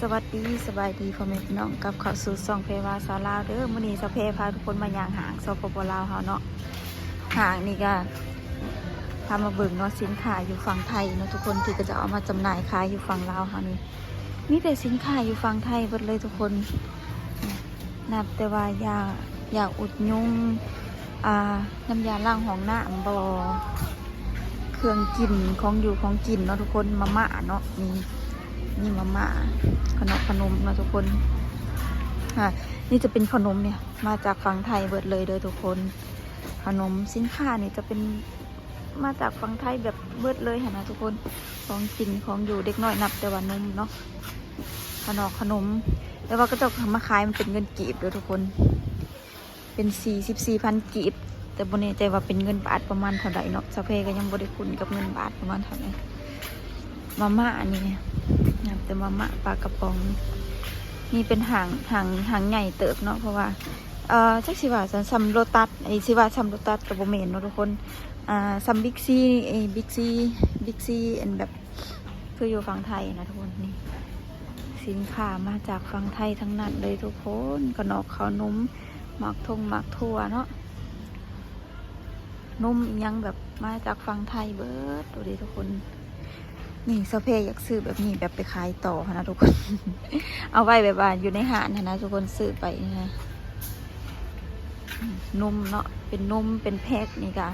ສະຫວັດດີ ສະບາຍດີພໍ່ແມ່ພີ່ນ້ອງ ກັບເຂົ້າສູ່ຊ່ອງແພວາສາວລາວເດີ. ມື້ນີ້ສາວແພພາທຸກຄົນມາຍ່າງຫ້າງ ສປປ ລາວເຮົາເນາະ. ຫ້າງນີ້ກະພາມາເບິ່ງເນາະ ສິນຄ້າຢູ່ຝັ່ງໄທເນາະທຸກຄົນ ທີ່ເຂົາເຈົ້າເອົາມາຈຳໜ່າຍຂາຍຢູ່ຝັ່ງລາວເຮົານີ້ ມີແຕ່ສິນຄ້າຢູ່ຝັ່ງໄທເບິດເລີຍທຸກຄົນ. ນັບແຕ່ວ່າຢາ ຢາອຸດຍຸງ ອ່າ ນ້ຳຢາລ້າງຫ້ອງນ້ຳບໍ ເຄື່ອງກິນ ຂອງຢູ່ຂອງກິນເນາະທຸກຄົນ. ມາມ່າເນາະ ມີ ມີມາມ່າ ຂະໜົມ ຂະໜົມເນາະທຸກຄົນ. ອ່າ ນີ້ຈະເປັນຂະໜົມ ນີ້ມາຈາກຝັ່ງໄທເບິດເລີຍເດີທຸກຄົນ. ຂະໜົມ ສິນຄ້ານີ້ຈະເປັນມາຈາກຝັ່ງໄທແບບເບິດເລີຍຫັ້ນນະທຸກຄົນ. ຂອງກິນຂອງຢູ່ ເດັກນ້ອຍນັບແຕ່ວ່ານົມເນາະ ຂະໜອກຂະໜົມ. ແຕ່ວ່າເຂົາເຈົ້າມາຂາຍມັນເປັນເງິນກີບເດີທຸກຄົນ ເປັນສີ່ສິບສີ່ພັນກີບ ແຕ່ບໍ່ແນ່ໃຈວ່າເປັນເງິນບາດປະມານເທົ່າໃດເນາະ. ສາວແພກໍຍັງບໍ່ໄດ້ຄຸ້ນກັບເງິນບາດປະມານເທົ່າໃດ. ມາມ່າອັນນີ້ນະ ແຕ່ມາມ່າປາກະປ໋ອງ. ນີ້ເປັນຫ້າງ ຫ້າງ ຫ້າງໃຫຍ່ເຕີບເນາະ ເພາະວ່າ ເອີ ຈັກຊິວ່າຊັ້ນ ສ່ຳໂລຕັສ ຊິວ່າສ່ຳໂລຕັສກໍບໍ່ແມ່ນເນາະທຸກຄົນ. ອ່າ ສ່ຳບິກຊີ ເອີ ບິກຊີ ບິກຊີ ອັນແບບ ຄືຢູ່ຝັ່ງໄທນະທຸກຄົນ. ນີ້ ສິນຄ້າມາຈາກຝັ່ງໄທທັງນັ້ນເລີຍທຸກຄົນ ຂະໜອກ ເຂົ້າໜົມ ໝາກທົ່ງໝາກຖົ່ວເນາະ ນົມອີ່ຫຍັງແບບມາຈາກຝັ່ງໄທເບິດໂຕເດທຸກຄົນ. ນີ້ ສາວແພຢາກຊື້ແບບນີ້ ແບບໄປຂາຍຕໍ່ຫັ້ນນະທຸກຄົນ ເອົາໄວ້ແບບວ່າຢູ່ໃນຮ້ານຫັ້ນນະທຸກຄົນ ຊື້ໄປນະ. ນົມເນາະ ເປັນນົມ ເປັນແພັກ ນີ້ກະ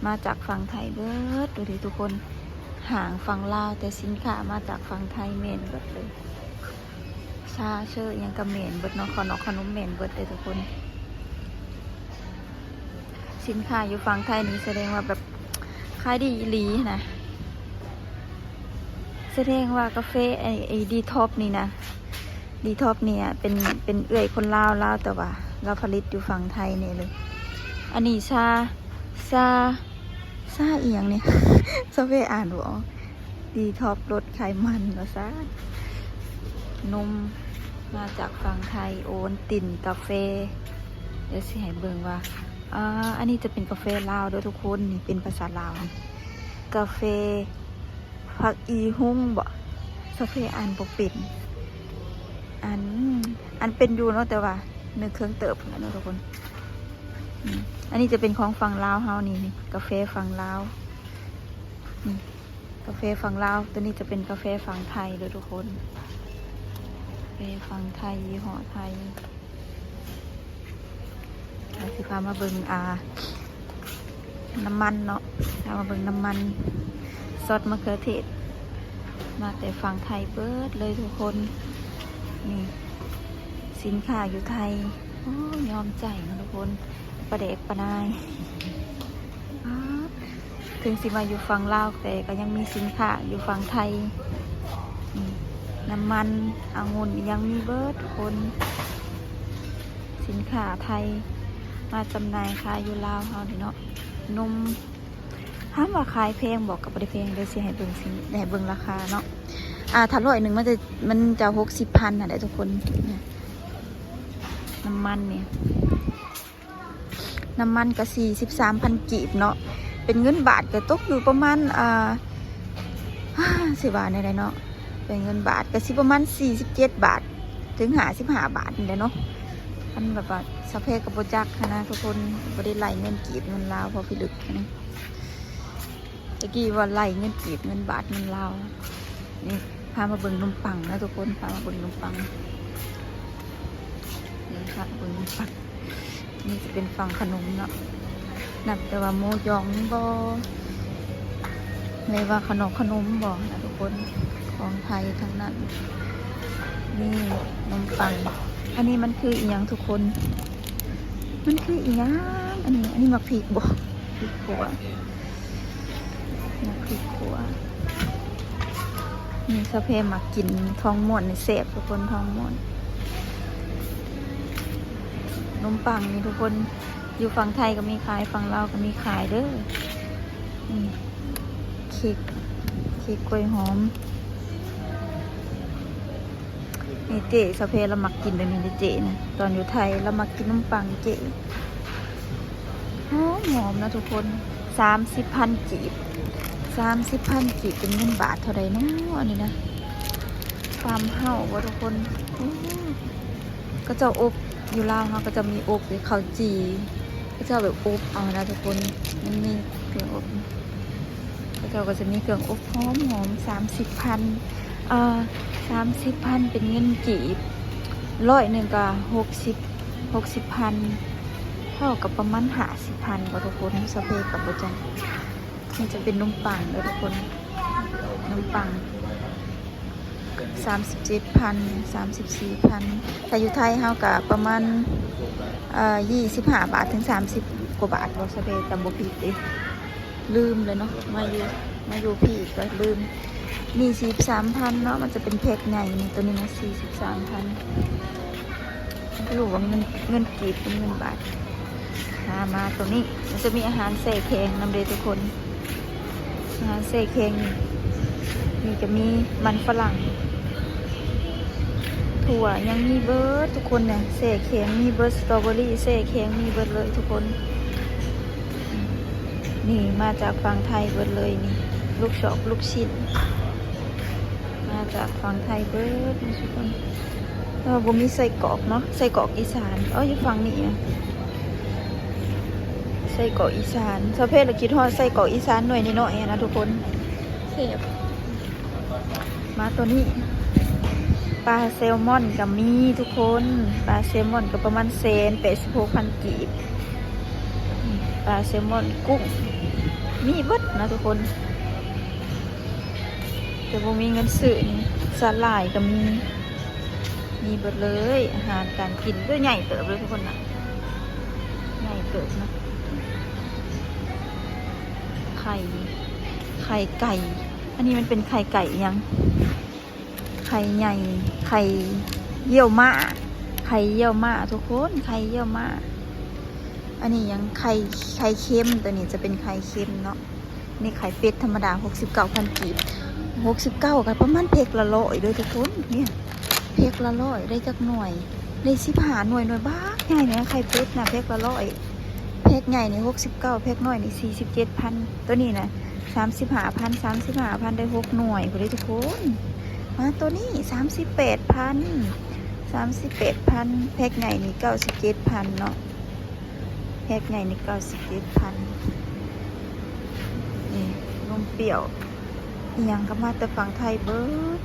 ມາຈາກຝັ່ງໄທເບິດໂຕເດທຸກຄົນ. ຫ້າງຝັ່ງລາວ ແຕ່ສິນຄ້າມາຈາກຝັ່ງໄທແມ່ນເບິດເລີຍ. ຊາເຊີ ອີ່ຫຍັງກະແມ່ນເບິດເນາະ ຂະໜອກຂະໜົມແມ່ນເບິດເດ້ທຸກຄົນ. ສິນຄ້າຢູ່ຝັ່ງໄທນີ້ສະແດງວ່າແບບຂາຍດີອີ່ຫຼີນະ. ສະແດງວ່າກາເຟ ໄອ້ ໄອ້ດີທັອບນີ້ນະ ດີທັອບນີ້ເປັນ ເປັນເອື້ອຍຄົນລາວ ລາວ ແຕ່ວ່າລາວຜະລິດຢູ່ຝັ່ງໄທນີ້ເລີຍ. ອັນນີ້ຊາ ຊາ ຊາອີ່ຫຍັງນີ້ ສາວແພອ່ານບໍ່ອອກ. ດີທັອບລົດໄຂມັນວ່າຊັ້ນ. ນົມມາຈາກຝັ່ງໄທ ໂອວັນຕິນ ກາເຟ. ດຽວຊິໃຫ້ເບິ່ງວ່າ ອ່າ ອັນນີ້ຈະເປັນກາເຟລາວເດີທຸກຄົນ ນີ້ເປັນພາສາລາວ. ກາເຟ ຜັກອີຮຸງບໍ ສາວແພອ່ານບໍ່ເປັນ. ອັນ ອັນເປັນຢູ່ເນາະ ແຕ່ວ່ານຶກເຄື່ອງເຕີບພຸ້ນແຫຼະເນາະທຸກຄົນ. ອືມ ອັນນີ້ຈະເປັນຂອງຝັ່ງລາວເຮົານີ້ ນີ້ກາເຟຝັ່ງລາວ ນີ້ກາເຟຝັ່ງລາວ. ໂຕນີ້ຈະເປັນກາເຟຝັ່ງໄທເດີທຸກຄົນ ກາເຟຝັ່ງໄທ ຍີ່ຫໍ້ໄທ. ດຽວຊິພາມາເບິ່ງ ອ່າ ນ້ຳມັນເນາະ ພາມາເບິ່ງນ້ຳມັນ ຊອດມະເຂືອເທດ ມາແຕ່ຝັ່ງໄທເບິດເລີຍທຸກຄົນ. ນີ້ ສິນຄ້າຢູ່ໄທ ໂອ້ ຍອມໃຈເນາະທຸກຄົນ. ປາແດກປານາຍ ປາດ ເຖິງຊິມາຢູ່ຝັ່ງລາວ ແຕ່ກໍຍັງມີສິນຄ້າຢູ່ຝັ່ງໄທ. ນີ້ ນ້ຳມັນ ອະງຸ່ນ ຍັງມີເບິດທຸກຄົນ ສິນຄ້າໄທມາຈຳໜ່າຍຂາຍຢູ່ລາວເຮົານີ້ເນາະ. ນົມ ຖາມວ່າຂາຍແພງບໍ່ ກໍບໍ່ໄດ້ແພງເດີ ຊິໃຫ້ເບິ່ງ ຊິໃຫ້ເບິ່ງລາຄາເນາະ. ອ່າ ຖ້າຮ້ອຍໜຶ່ງມັນຈະ ມັນຈະຫົກສິບພັນຫັ້ນແຫຼະທຸກຄົນ. ນ້ຳມັນນີ້ ນ້ຳມັນກໍສີ່ສິບສາມພັນກີບເນາະ ເປັນເງິນບາດກໍຕົກຢູ່ປະມານ ອ່າ ຊິວ່າແນວໃດເນາະ ເປັນເງິນບາດກໍຊິປະມານສີ່ສິບເຈັດບາດ ເຖິງຫ້າສິບຫ້າບາດນີ້ແຫຼະເນາະ. ອັນແບບວ່າສາວແພກໍບໍ່ຈັກຫັ້ນນະທຸກຄົນ ບໍ່ໄດ້ໄລ່ເງິນກີບເງິນລາວພໍພິລຶກຫັ້ນນະ. ຕະກີ້ວ່າໄລ່ເງິນກີບເງິນບາດເງິນລາວ. ນີ້ ພາມາເບິ່ງໜົມປັງນະທຸກຄົນ ພາມາເບິ່ງໜົມປັງ. ນີ້ ພາມາເບິ່ງໜົມປັງ. ນີ້ຈະເປັນຝັ່ງຂະໜົມເນາະ ນັບແຕ່ວ່າໝູຢອງບໍ ຫຼືວ່າຂະໜອກຂະໜົມບໍນະທຸກຄົນ ຂອງໄທທັງນັ້ນ. ນີ້ໜົມປັງ ອັນນີ້ມັນຄືອີ່ຫຍັງທຸກຄົນ ມັນຄືອີ່ຫຍັງ ອັນນີ້ ອັນນີ້ໝາກພິກບໍ ພິກຂົ້ວ ໝາກພິກຂົ້ວ. ນີ້ສາວແພມັກກິນທອງມ້ວນນີ້ແຊບທຸກຄົນ ທອງມ້ວນ. ໜົມປັງນີ້ທຸກຄົນ ຢູ່ຝັ່ງໄທກໍມີຂາຍ ຝັ່ງລາວກໍມີຂາຍເດີ. ນີ້ເຄັກ ເຄັກກ້ວຍຫອມ. ນີ້ເຈ້ ສາວແພລາວມັກກິນແບບນີ້ເດ້ເຈ້ນະ ຕອນຢູ່ໄທລາວມັກກິນໜົມປັງເຈ້. ຫອມໆ ນະທຸກຄົນ. ສາມສິບພັນກີບ ສາມສິບພັນກີບເປັນເງິນບາດເທົ່າໃດເນາະ ອັນນີ້ນະ ຟາມເຮົາບໍ່ທຸກຄົນ? ໂອ້ ເຂົາເຈົ້າອົບ ຢູ່ລາວເຮົາເຂົາເຈົ້າມີອົບເດ້ ເຂົ້າຈີ່ ເຂົາເຈົ້າແບບອົບເອົານະທຸກຄົນ. ມັນມີເຄື່ອງອົບ ເຂົາເຈົ້າກໍຈະມີເຄື່ອງອົບຫອມ ຫອມ ສາມສິບພັນ ເອີ ສາມສິບພັນເປັນເງິນກີບ ຮ້ອຍໜຶ່ງກໍຫົກສິບ ຫົກສິບພັນ ເທົ່າກັບປະມານຫ້າສິບພັນບໍ່ທຸກຄົນ? ສະເພກັບບໍ່ຈັກ. ນີ້ຈະເປັນໜົມປັງເດີທຸກຄົນ ໜົມປັງ ສາມສິບເຈັດພັນ ສາມສິບສີ່ພັນ. ຖ້າຢູ່ໄທເຮົາກະປະມານ ເອີ ຊາວຫ້າບາດເຖິງສາມສິບກວ່າບາດບໍ່ ສະເພ ຈຳບໍ່ຜິດເດ ລືມແລ້ວເນາະ ມາຢູ່ ມາຢູ່ພີ້ກະລືມ. ນີ້ສີ່ສິບສາມພັນເນາະ ມັນຈະເປັນແພັກໃຫຍ່ນີ້ ໂຕນີ້ນະ ສີ່ສິບສາມພັນ. ບໍ່ຮູ້ວ່າເງິນ ເງິນກີບ ເປັນເງິນບາດ. ມາ ມາໂຕນີ້ ມັນຈະມີອາຫານແຊ່ແຂງນຳເດ້ທຸກຄົນ ອາຫານແຊ່ແຂງນີ້ ນີ້ຈະມີມັນຝຣັ່ງ ຖົ່ວ ຫຍັງມີເບິດທຸກຄົນນະ ແຊ່ແຂງມີເບິດ ສະຕໍເບີຣີແຊ່ແຂງມີເບິດເລີຍທຸກຄົນ. ນີ້ມາຈາກຝັ່ງໄທເບິດເລີຍນີ້ ລູກຊອກລູກຊິ້ນ ມາຈາກຝັ່ງໄທເບິດນີ້ທຸກຄົນ. ແຕ່ວ່າບໍ່ມີໄສ້ກອກເນາະ ໄສ້ກອກອີສານ ເອີ ຢູ່ຝັ່ງນີ້ນະ ໄສ້ກອກອີສານ. ສາວເພລະຄິດຮອດໄສ້ກອກອີສານໜ່ວຍນ້ອຍໆຫັ້ນນະທຸກຄົນ ແຊບ. ມາໂຕນີ້ ປາແຊລມອນກໍມີທຸກຄົນ ປາແຊລມອນກໍປະມານແສນແປດສິບຫົກພັນກີບ. ປາແຊລມອນ ກຸ້ງ ມີເບິດນະທຸກຄົນ ແຕ່ບໍ່ມີເງິນຊື້ນີ້. ສາຫຼ່າຍກໍມີ ມີເບິດເລີຍ ອາຫານການກິນ ໂຕໃຫຍ່ເຕີບເລີຍທຸກຄົນນະ ໃຫຍ່ເຕີບນະ. ໄຂ່ ໄຂ່ໄກ່ ອັນນີ້ມັນເປັນໄຂ່ໄກ່ອີ່ຫຍັງ? ໄຂ່ໃຫຍ່ ໄຂ່ຢ້ຽວມ້າ ໄຂ່ຢ້ຽວມ້າທຸກຄົນ ໄຂ່ຢ້ຽວມ້າ. ອັນນີ້ຫຍັງ? ໄຂ່ ໄຂ່ເຄັມ ໂຕນີ້ຈະເປັນໄຂ່ເຄັມເນາະ. ນີ້ໄຂ່ເປັດທຳມະດາ ຫົກສິບເກົ້າພັນກີບ ຫົກສິບເກົ້າກໍປະມານແພັກລະຮ້ອຍເດີທຸກຄົນ. ເນຍ ແພັກລະຮ້ອຍ ໄດ້ຈັກໜ່ວຍ? ໄດ້ສິບຫ້າໜ່ວຍ ໜ່ວຍບັກໃຫຍ່ເນະ ໄຂ່ເປັດນະ ແພັກລະຮ້ອຍ. ແພັກໃຫຍ່ນີ້ຫົກສິບເກົ້າ ແພັກນ້ອຍນີ້ສີ່ສິບເຈັດພັນ. ໂຕນີ້ນະ ສາມສິບຫ້າພັນ ສາມສິບຫ້າພັນ ໄດ້ຫົກໜ່ວຍພຸ້ນເດ້ທຸກຄົນ. ມາໂຕນີ້ສາມສິບແປດພັນ ສາມສິບແປດພັນ ແພັກໃຫຍ່ນີ້ເກົ້າສິບເຈັດພັນເນາະ ແພັກໃຫຍ່ນີ້ເກົ້າສິບເຈັດພັນ. ນີ້ ນົມປ່ຽວ ອີ່ຫຍັງກໍມາແຕ່ຝັ່ງໄທເບິດ.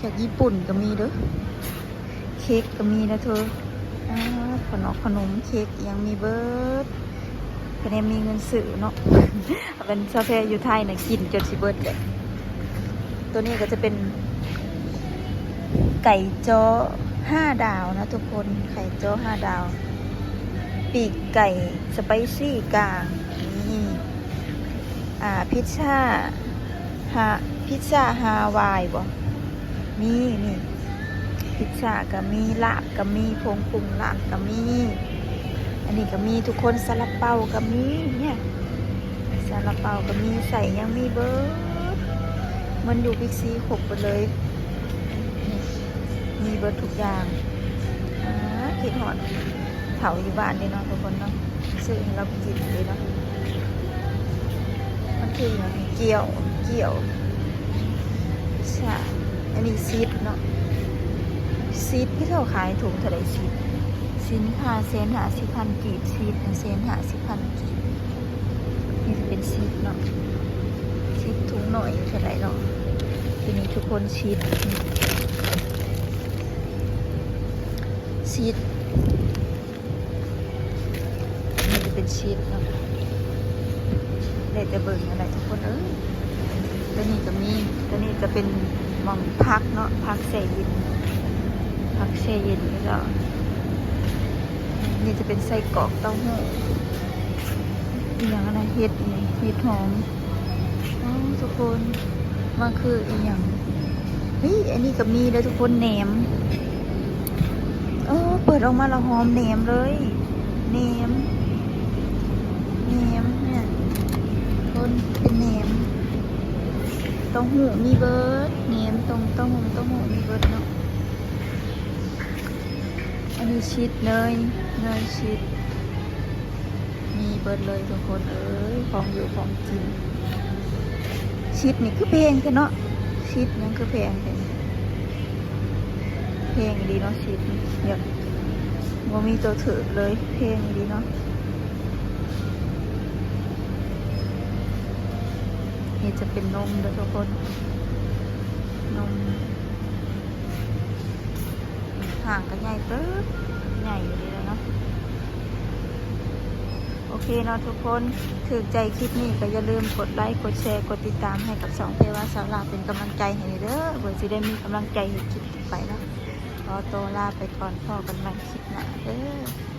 ຈາກຍີ່ປຸ່ນກໍມີເດີ ເຄັກກໍມີນະເທີ. ອາ ຂະໜົມ ຂະໜົມ ເຄັກ ອີ່ຫຍັງມີເບິດ ຄະແນນມີເງິນຊື້ເນາະ. ເປັນຊາວແພຢູ່ໄທນະ ກິນຈົນຊິເບິດແຫຼະ. ໂຕນີ້ກໍຈະເປັນໄກ່ຈໍຫ້າດາວນະທຸກຄົນ ໄກ່ຈໍຫ້າດາວ ປີກໄກ່ສະໄປຊີກາງ ນີ້ ອາ ພິດຊາ ຮາ ພິດຊາຮາວາຍບໍ? ມີ ນີ້ ພິດຊາກໍມີ ລາບກໍມີ ຜົງປຸງລາບກໍມີ. ອັນນີ້ກໍມີທຸກຄົນ ຊາລາເປົາກໍມີ ເນຍ ຊາລາເປົາກໍມີ ໄສ້ຫຍັງມີເບິດ. ມັນຢູ່ບິກຊີຄົບເບິດເລີຍ ນີ້ ມີເບິດທຸກຢ່າງ. ອາ ຄິດຮອດເຖົ້າຢູ່ບ້ານເດ້ເນາະທຸກຄົນເນາະ ຊື້ໃຫ້ລາວກິນເດ້ເນາະ. ມັນຄືຫຍັງ? ກ້ຽວ ກ້ຽວ ຊາ ອັນນີ້ຊີດເນາະ ຊີດ ເຂົາເຈົ້າຂາຍຖົງເທົ່າໃດ? ຊີດ ສິນຄ້າແສນຫ້າສິບພັນກີບ ຊີດນະ ແສນຫ້າສິບພັນກີບ. ນີ້ຈະເປັນຊີດເນາະ ຊີດຖົງນ້ອຍເທົ່າໃດເນາະ? ທີນີ້ທຸກຄົນ ຊີດ ຊີດ ນີ້ຈະເປັນຊີດເນາະ ໄດ້ແຕ່ເບິ່ງຫັ້ນແຫຼະທຸກຄົນເອີຍ. ໂຕນີ້ກໍມີ ໂຕນີ້ຈະເປັນໝ່ອງພັກເນາະ ພັກແຊ່ເຢັນ ພັກແຊ່ເຢັນ ແລ້ວກໍ ນີ້ຈະເປັນໄສ້ກອກເຕົ້າຫູ້ ອີ່ຫຍັງຫັ້ນນະ ເຫັດ ເຫັດຫອມ. ໂອ້ ທຸກຄົນ ມັນຄືອີ່ຫຍັງ? ເຮີ້ຍ ອັນນີ້ກໍມີເດີທຸກຄົນ ແໜມ. ໂອ້ ເປີດອອກມາລະຫອມແໜມເລີຍ ແໜມ ແໜມ ເນຍ ທຸກຄົນ ເປັນແໜມ. ເຕົ້າຫູ້ມີເບິດ ແໜມ ເຕົ້າ ເຕົ້າຫູ້ ເຕົ້າຫູ້ມີເບິດເນາະ. ອັນນີ້ຊີດເນີຍ ເນີຍຊີດ ມີເບິດເລີຍທຸກຄົນເອີຍ ຂອງຢູ່ຂອງກິນ. ຊິດນີ້ຄືແພງແທ້ເນາະ ຊິດຫຍັງຄືແພງແທ້ ແພງອີ່ຫຼີເນາະ ຊິດນີ້ ແບບບໍ່ມີໂຕຖືກເລີຍ ແພງອີ່ຫຼີເນາະ. ນີ້ຈະເປັນນົມເດີທຸກຄົນ ນົມ ຫ້າງກໍໃຫຍ່ເຕີບ ໃຫຍ່ຢູ່ເດເນາະ. ໂອເຄເນາະທຸກຄົນ ຖືກໃຈຄລິບນີ້ກໍຢ່າລືມກົດໄລ ກົດແຊ ກົດຕິດຕາມໃຫ້ກັບຊ່ອງເພວາສາວລາວ ເປັນກຳລັງໃຈໃຫ້ເດີ ເພື່ອຊິໄດ້ມີກຳລັງໃຈເຮັດຄລິບຕໍ່ໄປເນາະ. ຂໍຕົວລາໄປກ່ອນ ພໍ້ກັນໃໝ່ຄລິບໜ້າເດີ.